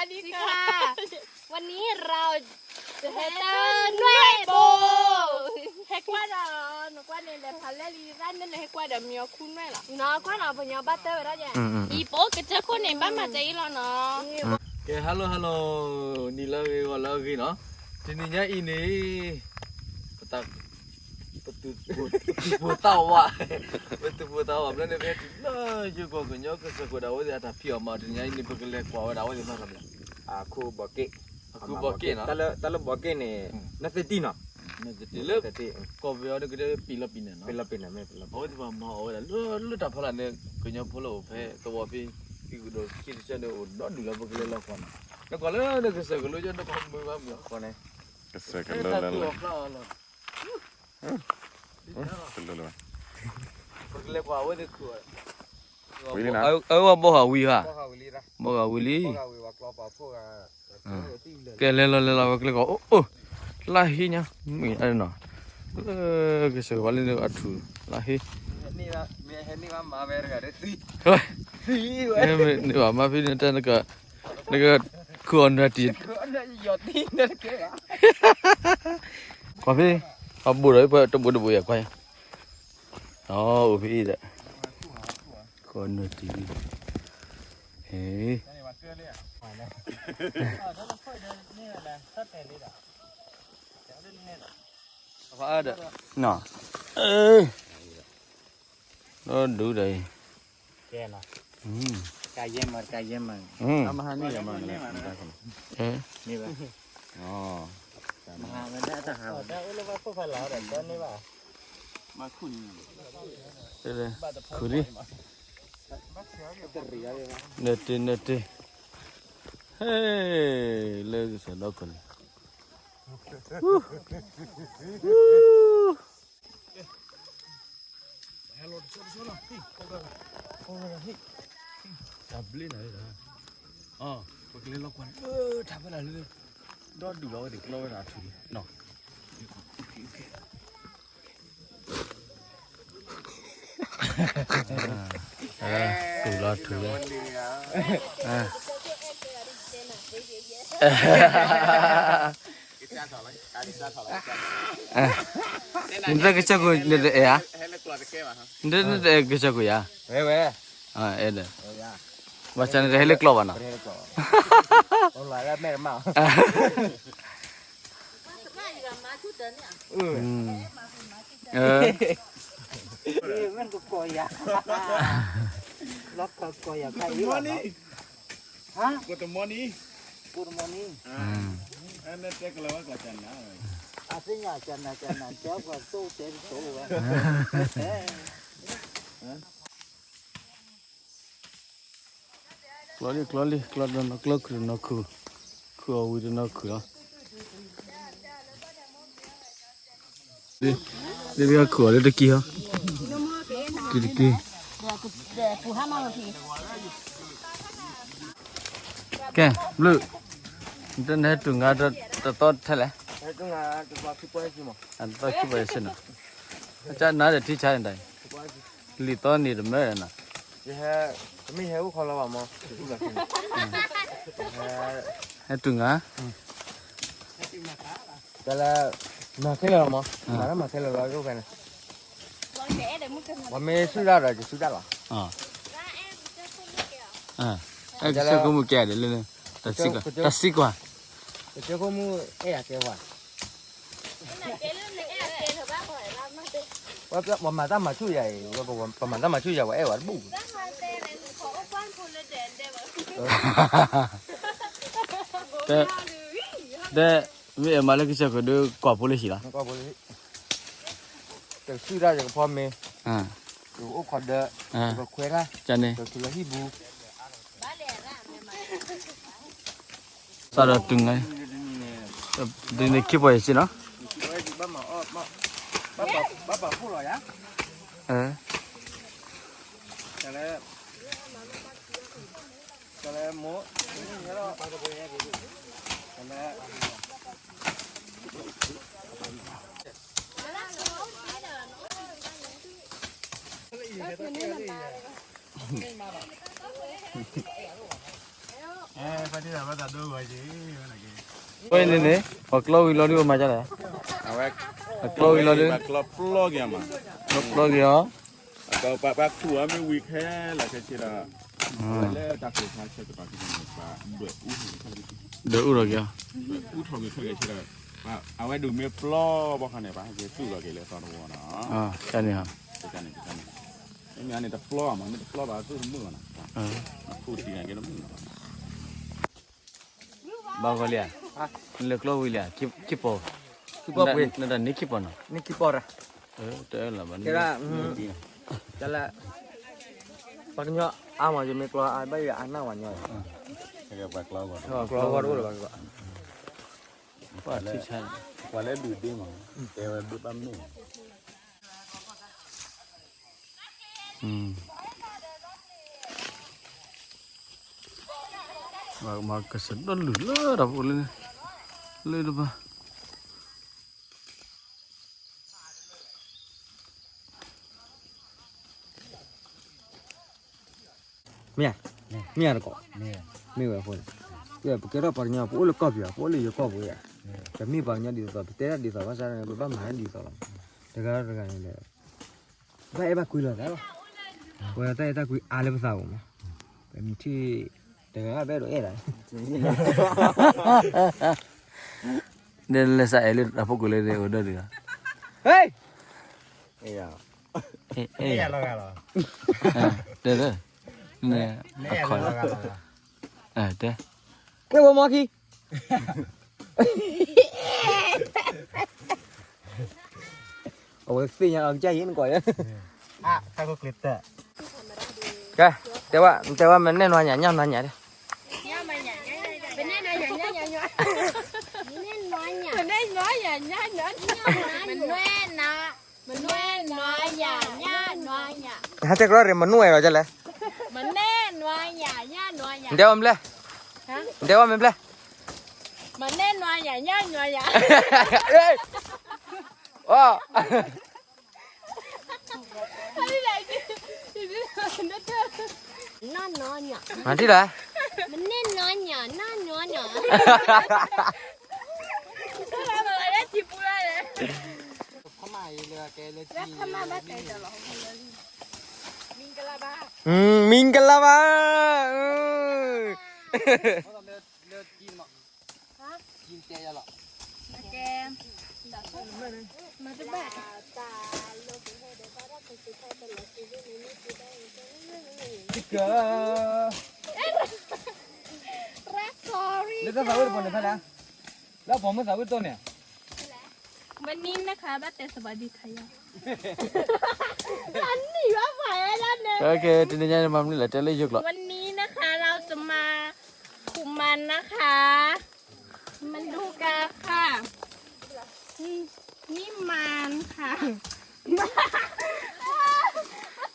สวัสดีค่ะ วันนี้เราจะไปเที่ยวหน่วยโบ ဟဲကွၢ်ဒီး နကွၢ်န့ၣ် လဲၤဖးလဲၢ်လံ တၢ်န့ၣ်လဲၤဟဲကွၢ်ဒီးမံၤအီၤခူနွဲၣ်လီၤ နီၢ်ကွၢ်နီၤ ပညီဘၣ်တၢ်ဝဲဒၣ်ယဲ အံၤပိကစၢၢ်ခိၣ်န့ၣ် ဘၣ်မၤစၢၤအံၤလီၤနီၤ ကဲ hello hello နံၤလၢအဂ့ၤ ဂီၤလၢအဂ့ၤနီၤ တနံၤညါအံၤန့ၣ် ပ ပသူၣ်ဖိသးဝး ပသူၣ်ဖိသးဝး ဘျီန့ၣ် ပဟဲတုၤလၢယိၤကီၢ်ကညီကစၢၢ်ခိၣ်ဒၣ်ဝဲသ့ၣ်အတၢ်ဖံးအီၣ်မၤအီၣ် တနံၤညါအံၤန့ၣ် ပကလဲၤကွၢ်ဝဲဒၣ်အဝဲသ့ၣ်မၤတၢ်ဘျီ အခိၣ်ဘီက့ၣ် အခိၣ်ဘီက့ၣ်နီၤ တၢ်လၢဘီက့ၣ်န့ၣ် နသ့ၣ်တံၢ်နီၤ နသ့ၣ်တံၢ်လၢ ကီၢ်ပယီၤန့ၣ်ကတဲပံာ်လီၤပံာ်န့ၣ်နီၤ အဝဲသ့ၣ်ပှၤမၤအီၣ်ဝဲဒၣ်လၢလၢတၢ်ဖီလာ်န့ၣ် ကညီဖိလၢအိၣ်ဖဲသဝီဖဲ သံကဒိၣ်ခံတဆၢန့ၣ် အိၣ်ဒီဒူၣ်လၢပကလဲၤလီၤကွၢ်နီၤ နကွၢ်လၢနကစၢၢ်ကလိကၠိ နကွၢ်မုာ်ဘၣ်မုာ်အီၤ ကစၢၢ်ကလိလၢလၢ ကလိလၢ ပကလဲၤကွၢ်အဝဲသ့ၣ်ခုၣ်အီၤ ဝံၤလံနီၤ အဝဲဘီဃာ်ဝံၤဧါ ဘီဃာ်ဝံၤလံ ကဲလဲၤလီၤလဲၤလီၤ ပကလဲၤကွၢ် အိၣ်အိၣ် လါဟ့ညါ မုၢ်အါနီၤ လၢကစၢၢ်ကပၤလၢအထူၣ် လါဟ့ မ့ၢ်ဟဲန့ၢ်ဘၣ်မၤဖဲန့ၣ်တၢ်နက နက ခုၣ်အီၤနွဲၣ်တံၢ် ကွၢ်ဖဲ အဘိၣ်ဒီး ပှၤတဘိၣ်တဘိၣ်ယၤကွၢ်ယၤ အိၣ်ဖဲအံၤဒီး ခိၣ်နွဲၣ်တံၢ် ဟ့ၣ် နီၤ ဒီဒူၣ်ဒီးအံၤ ကဲနီၤ တကးယဲၢ်မး တကးယဲၢ်မး မဟါန့ၣ် မဟါန့ၣ် ခူၣ်လံ နတ့ၢ် နတ့ၢ် ဟဲ လၢကစၢၢ်ဒီခိၣ်န့ၣ် တၢ်ဘျ့နၤလၢ ပကလဲၤလီၤကွၢ်လၢတၢ်ဖဲလၢ်လၢ ဒီဒူၣ်လီၤဝဲသ့ၣ်ကျီဝဲဒၣ်အထူၣ်လံနီၤ တူၢ်လီၤထူၣ်ဝဲ နတကစၢၢ်ခိၣ်နတအဲၣ်ဧါ နတကစၢၢ်ခိၣ်ယၤ ဝဲဝဲ အဲၣ်ဒိး ဘၣ်ဆၣ်နတဟဲလၢကျီၢ်ဘၣ်နီၤ မ့ၢ်ကကိးယၤ လီၤကကိးယၤ Good morning. Good morning. Good morning. အသ့ၣ်ညါ ကနၤ ကနၤ တဲပှၤသိၣ်တဲသိၣ်ဝဲ ကျီလံ ကျီလံ ကျီတနီၤ ကျီခုၣ်တနီၤခုၣ် ခုၣ်အီၤဝံၤတနီၤခုၣ်လီၤ ဒ်ပခုၣ်အီၤလၢတကံၢ်ဟီ တကံၢ်တကံၢ် ကဲ ဘျုး နတဟဲတူၢ်ငါတသီထဲလဲၣ် တသီခံပှဲၤစ့ၢ်နီၤ ကနါဒီးထံဆါန့ၣ်တၢ် လံာ်သီန့ၣ်တမၢနီၤ ဟဲတူၢ်ငါ ကဲလၢ မၤခဲလၢာ်လီၤမး မၤတၢ်မၤခဲလၢာ်လီၤ အိၣ်ဖဲန့ၣ် ပှၤမ့ၢ်စုၣ်တၢ်ဒီး ယစုၣ်တၢ်လီၤ အဲၣ်ကစၢၢ်ကိးမုၢ်ကဲဒ်လဲၣ် တၢ်စံးကွၢ် ကစၢၢ်ကိးမုၢ်အဲၣ်ယၤကဲဝဲ ပှၤမၤတၢ်မၤဆူၣ်ယၤအံၤ ပမၤတၢ်မၤဆူၣ်ယၤ ပှၤအဲၣ်ဝဲတဘူၣ် တဲ မ့ၢ်အဲၣ်မးလၢကစၢၢ်ခိၣ်ဒီး ကွၢ်ဖိလၢဟံၣ်လီၤ ကစုၣ်တၢ်ယကဖီမ့ၤ ကအိၣ်ခိးဒၢ ကခွဲးတၢ် ကထူလီၤဟံၣ်ပူၤ စးဒီးတုၤနၤ ဒ်န့ၣ်ခံပီၢ်ယဲၢ်စ့ၢ်နီၤ ဘၣ်ပာ်ဖှိၣ်လီၤယၤ တလဲ တလဲမိၢ် တလဲ အဲ ပှၤ ဝဲန့ၣ်န့ၣ် ပှၤကျီဝံၤလီၤဒုး မၤဒ်လဲၣ်, အဝဲ ပှၤကျီဝံၤလီၤဒုး ပှၤကျီပျီက့ၤအီၤမး, ပျီက့ၤအီၤ, ပှၤခူၣ်အီၤမ့ၢ်ဝံၤခဲလၢာ်ခဲဆ့ဒီး အဝဲလၢတၢ်ခိၣ်ဖးဆၢတပၤန့ၣ် ပှၤဒွဲၣ်အူထီၣ်က့ၤခဲလၢာ်, ဒွဲၣ်အူထီၣ်က့ၤခဲလၢာ်ဆ့ဒီး အဝဲဒုးမ့ၢ်ပျီဘၣ်ခါန့ၣ် ပှၤဟဲက့ၤသူၣ်လီၤက့ၤလၢသီတဝီနီၤ, တၢ်န့ၣ်ဟီ တၢ်န့ၣ် တၢ်န့ၣ် မ့မ့ၢ်န့ၣ်တပျီဘၣ်မး မ့ၢ်တပျီဘၣ်သူၣ်တမုာ်ဘၣ်နီၤ, အခိၣ်တံၢ်န့ၣ်ကဲတမုာ်ဘၣ် ဘၣ်ဂီၤလံဧါ, နလဲၤကျီဝံၤလံဧါ, ခံပီၢ်, ခံပီၢ်ပှ့ၤ, နတၢ်န့ၢ်ခံပီၢ်နီၤ, န့ၢ်ခံပီၢ်ရၣ်, တလၢဘၣ်န့ၣ်, တလၢ, ပှၤကညီအါမး ယမ့ၢ်ကျီအါဘၣ်ယအါနၢ်ဝဲညီ, ကျီဂီၢ်တအိၣ်လၢၤဘၣ်, ပှၤထံဆါ, ပှၤလၢဒုးဒ့မး, တဲဝဲဒုးဘၣ်မ့ၢ် မၤကစၢ်ဒီလုၢ်လၢတၢ်ဖိလၢ, လၢတပၤ, မ့ၢ်ဧါ, မ့ၢ်ဧါတကိး, မ့ၢ်ဝဲအဃိန့ၣ်, ပကဲထီၣ်ပှၤကညီ ပအိၣ်လၢကီၢ်ပယီၤ ပအိၣ်လၢယိၤကီၢ်ပူၤဧါ, ပမ့ၢ်ပှၤကညီဒ်သိးသိး ပတဲတၢ်ဒ်သိးဘၣ်ဆၣ် ပဘၣ်မၤတၢ်ဒ်သိးလီၤ, တဂၤဒီးတဂၤန့ၣ်ဒီး ဘၣ်အဲၣ်ဘၣ်ကွံလိာ်သးလီၤ, ပဝဲတၢ်အဲၣ်တၢ်ကွံအါလၢပသးပူၤမး, ပမ့ၢ်ထံၣ် တဂၤဘၣ်အဲၣ်ဒိးအဲၣ်ဒၣ်, ဒ်လဲၤစးအဲၣ်လၢတၢ်ဖိကိးလၢအိၣ်ဒီးဒုးလီၤ, ဟဲ, တဲ, တဲ, တဲ, အဝဲသ့ၣ်ညါအီၤကစၢ်ယံၤနကိးယဲ, ကဲ, တဲဝဲ, တဲဝဲ မနဲၣ်နွါညၣ် ညၣ်နွါညၣ်, မနဲၣ်နွါညၣ် ညၣ်နွါညၣ်, မနဲၣ်နွါညၣ် ညၣ်နွါညၣ်, မနဲၣ်နွါညၣ် ညၣ်နွါညၣ်, ဟဲတဲကရီရ့ၣ် မနုၤဝဲလီၤ ကလဲၣ်, မနဲၣ်နွါညၣ် ညၣ်နွါညၣ်, နတဲဝဲမ့ၢ်ဘျဲၣ်, နတဲဝဲမ့ၢ်ဘျဲၣ်, မနဲၣ်နွါညၣ် ညၣ်နွါညၣ်, အီ, နွါညၣ်, မနဲၣ်နွါညၣ် ညၣ်နွါညၣ်, မင်္ဂလာပါ, မင်္ဂလာပါ, လၢတၢ်သးဝံၣ်တပူၤန့ၣ်ဖဲလဲၣ်, လၢအပိာ်မုၣ်သးဝံၣ်တိၢ်န့ၣ်, วันนี้นะคะ บ้านเตสวัสดีค่ะยา โอเค တနံၤညါန့ၣ် မၤမနုၤလဲၣ် တဲလၢယိၤကျိာ်, วันนี้นะคะ เราจะมาขุดมันนะคะ มาดูกันค่ะ นี่มันค่ะ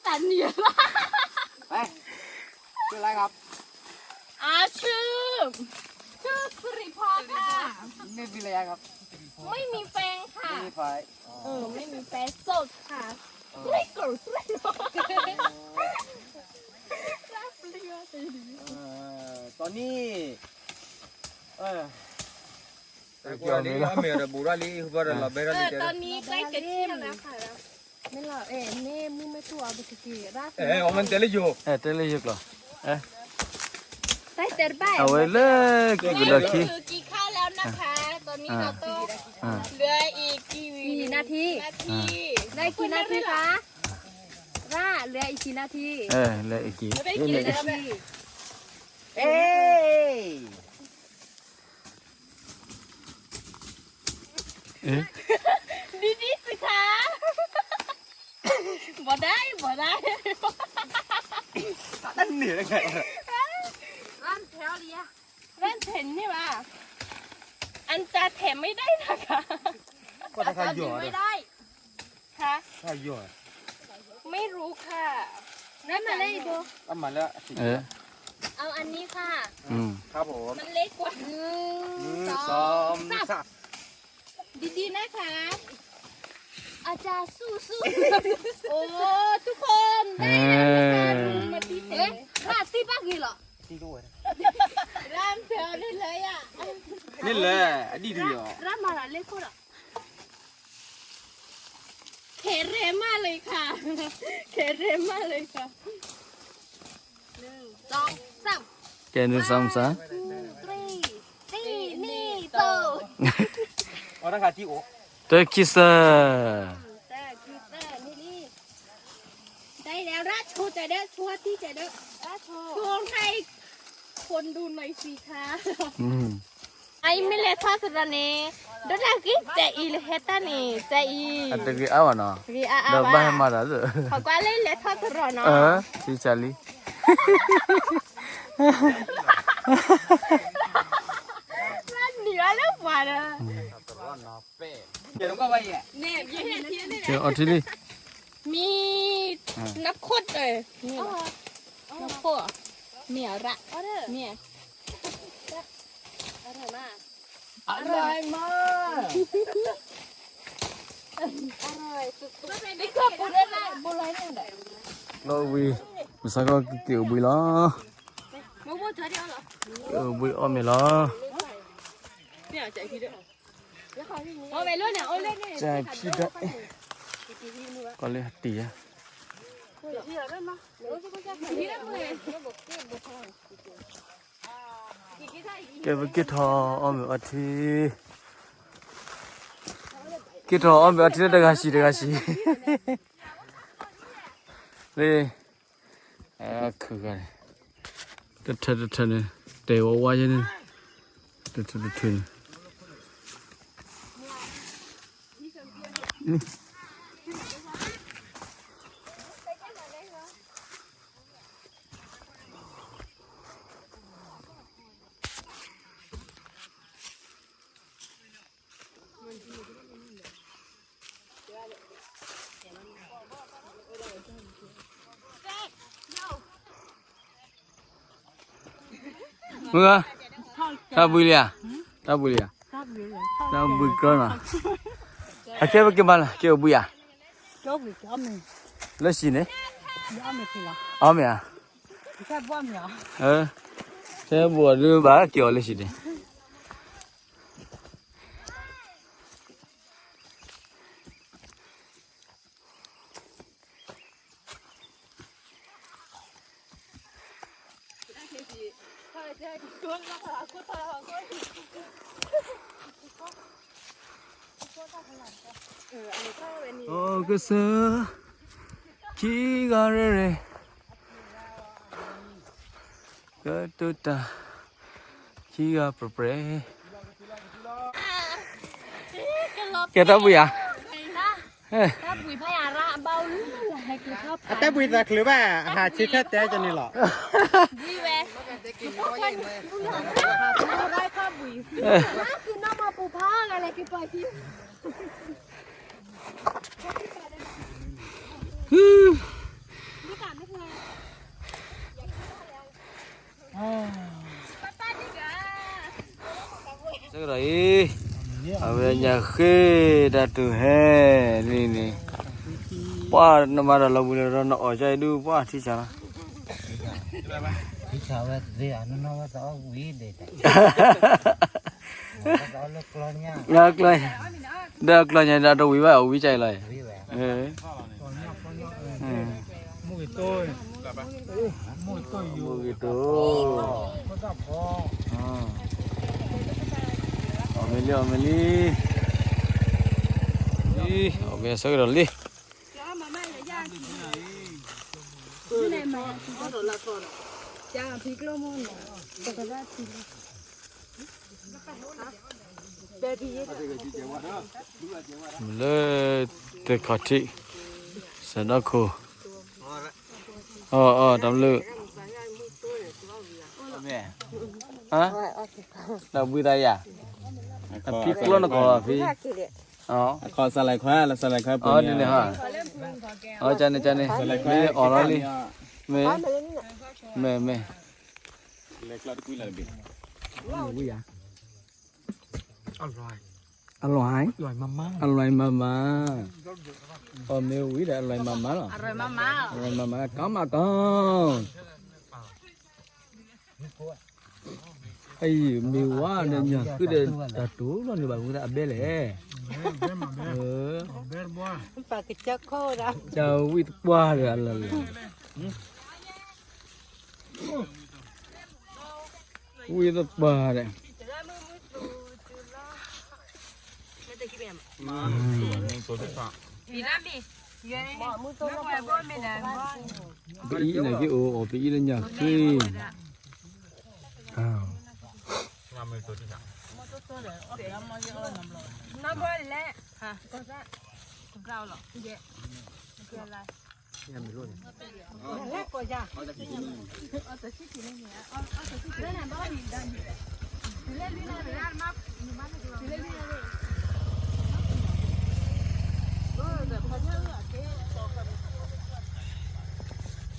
ตันเหนียว ไป ชื่ออะไรครับ อาชื่อ ชื่อสิริพรค่ะ ไม่มีภรรยาครับ ไม่มีแฟนค่ะ ไม่มีแฟน เออ ไม่มีแฟน โสดค่ะ เออ เปรี้ยวเปรี้ยว เออ ตอนนี้ เออ เออ ตอนนี้ใกล้จะเที่ยงแล้วค่ะ ไม่หรอก เอ๊ะ นี่มึงไม่ตัวเอาไปกินราด အဲ တဲလၢယိၤကျိာ်, အဝဲလၢက့ၤကဒီးခံ คือกินข้าวแล้วนะคะ ตอนนี้เราต้อง เหลืออีกกี่นาที นาที ได้กี่นาทีคะ ว่าเหลืออีกกี่นาที လၢအက့ၤ ไม่ได้กินแล้ว เอ้ย ดีดีสิคะ บ่ได้ บ่ได้ นั่นเหนื่อยยังไงวะ ร่อนแถวเลยอะ ร่อนแถวนี่วะ อันจะแถมไม่ได้นะคะ ก็ถ้าใครหยอด ไม่ได้ คะ ถ้าหยอด ไม่รู้ค่ะ ได้มาเลยอีกตัว เอามาแล้ว เออ เอาอันนี้ค่ะ อืม ครับผม มันเล็กกว่า หนึ่ง หนึ่ง สอง สอง สาม สาม ดีๆ นะคะ อาจารย์สู้ๆ โอ้ ทุกคน ได้แล้วนะคะ เออ มาตีเตะ เอ๊ะ หน้าตีปากกี่เหรอ ตีด้วย လၢမဖဲအီၤလၢလၢယၤ, န့ၣ်လၢအဒံၣ်တယီၤ, ရၣ်မၤလၢလ့ခိၣ်ဒီး, ခဲရဲမးလၢခါ, ခဲရဲမးလၢခါ, ကဲန့ၣ် သီၣ်မစါ, သီၣ်, တၢ်ခံစၢ် ได้แล้วราชโชว์ใจเด้อ โชว์ที่ใจเด้อ ราชโชว์ โชว์ให้คนดูหน่อยสิคะ อืม ไอ้ไม่เละทอดสะระเน ดอดากินใจอีเลยเฮต้านี่ ใจอี အတဂ့ၤအါဘၣ်နီၤ ဂ့ၤအါအါဘၣ် ဒီးဘၣ်ဟဲမၤတၢ် ขอก้าเล่นเละทอดสะระเนาะ เออ ซีชาลี နံၤအလၢပှၤဒီး ကဲ အီထံလံ မံ နခိၣ် မံ နခိၣ် မံ အရ မံ အရမ လီၤဝံၤ မုၢ်ဆါခီက့ၤအိၣ်ဘှံးလီၤ က့ၤအိၣ်ဘှံးအီၣ်မ့ၤလီၤ ကဖံးဒၣ် ကီၢ်လၢဟတံၢ်ဧါ ကဲပက့ၤထီၣ်အီၣ်မ့ၤအီထံ က့ၤထီၣ်အီၣ်မ့ၤအီထံလၢတဂၤဆံးတဂၤဆံး လၢ ခုဂၤန့ၣ် တထၢတထၢန့ၣ် တဲဝဲဝါယဲန့ၣ် တထၢတထၢန့ၣ် မုၢ်ဂၤ တၢ်ဘှံးလံဧါ တၢ်ဘှံးလံဧါ တၢ်ဘှံးကၢနီၤ အခဲပက့ၤမၤလၢ က့ၤအိၣ်ဘှံးဧါ လၢစံးန့ၣ် အီၣ်မ့ၤဧါ ထဲဘိးဒုဘၣ်က့ၤအီၤလၢစံးန့ၣ် အိၣ်ကစၢ် ခံဂၤရဲၣ်ရဲၣ် ကတိၤတၢ် ခံဂၤပြဲၣ်ပြဲၣ် ကဲတၢ်ဘှံးဧါ အတၢ်ဘှံးသးချုးဘၣ် အဟးဆံထၢၣ်တဲကန့ၣ်လီၤ ဆၢကတီၢ်အံၤ အဝဲညၣ်ဃ့တၢ်တူၢ်ဟဲလံန့ၣ် ပှၤနမၤတၢ်လီၤဘှံးလီၤတီၤ နအီၣ်ကါအံၤဒုး ပှၤထံဆးလီၤ ထံဆးဝဲသ့ၣ်အနီၢ်နီၢ်ဝဲသးအီၣ်ဝံၤဒဲး လၢကျီ ဒီးကျီညါဒီးတဝံၤဘၣ် အဝံၤကၢ်အံၤလီၤ မုၢ်ဂ့ၤတိၢ် အီၣ်မ့ၤလံ အီၣ်မ့ၤလံ အီၣ်မ့ၤဆၢကတီၢ်လံ လၢတခီထံး စဲးဒီခိၣ် အီၣ်အီၣ်တၢ်ဘျုး တၢ်ဘှံးသးယၤ အဖံကျိနကီၢ်ဖံ အခီစလၢခွါ လၢစလၢခွါပူၤန့ၣ် အီၣ်ကန့ၣ်ကန့ၣ် မ့ၢ်အီၣ်လီၤလံ မ့ၢ် မ့ၢ် မ့ၢ် အလွဲ အလွဲ အလွဲမးမး အီၣ်မ့ၤဝံၤဒီး အလွဲမးမးလီၤ အလွဲမးမး ကောင်းမးကောင်း မုၢ်ကိၢ် အံၤမ့ၢ်ဝါန့ၣ် ညၣ်ဃုဒီးတၢ်တိၢ်လီၤန့ၣ်ဘၣ် ဝဲဒၣ်အဘဲလဲၣ်, ပှၤကစၢ်ခိၣ်ဒၣ် ကစၢ်ဝံၣ်တပှၢ်ဒီးအလၢ်လၢ် ဝံၣ်တပှၢ်ဒီး ပအံၤန့ၣ်က့ၤအိၣ်အီၤ ပအံၤလၢညၣ်ဃ့,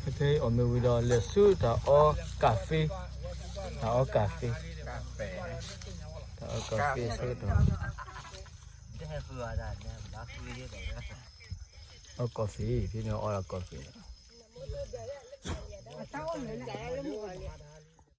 ဖဲအီၣ်မ့ၤဝံၤဒီး လဲၤဆူတၢ်အီကၣ်ဖ့, တၢ်အီကၣ်ဖ့, တၢ်အီကၣ်ဖ့ဆူတၢ် အီကီၢ်ဖ့, ဖဲန့ၣ်အီဒီး coffee လီၤ.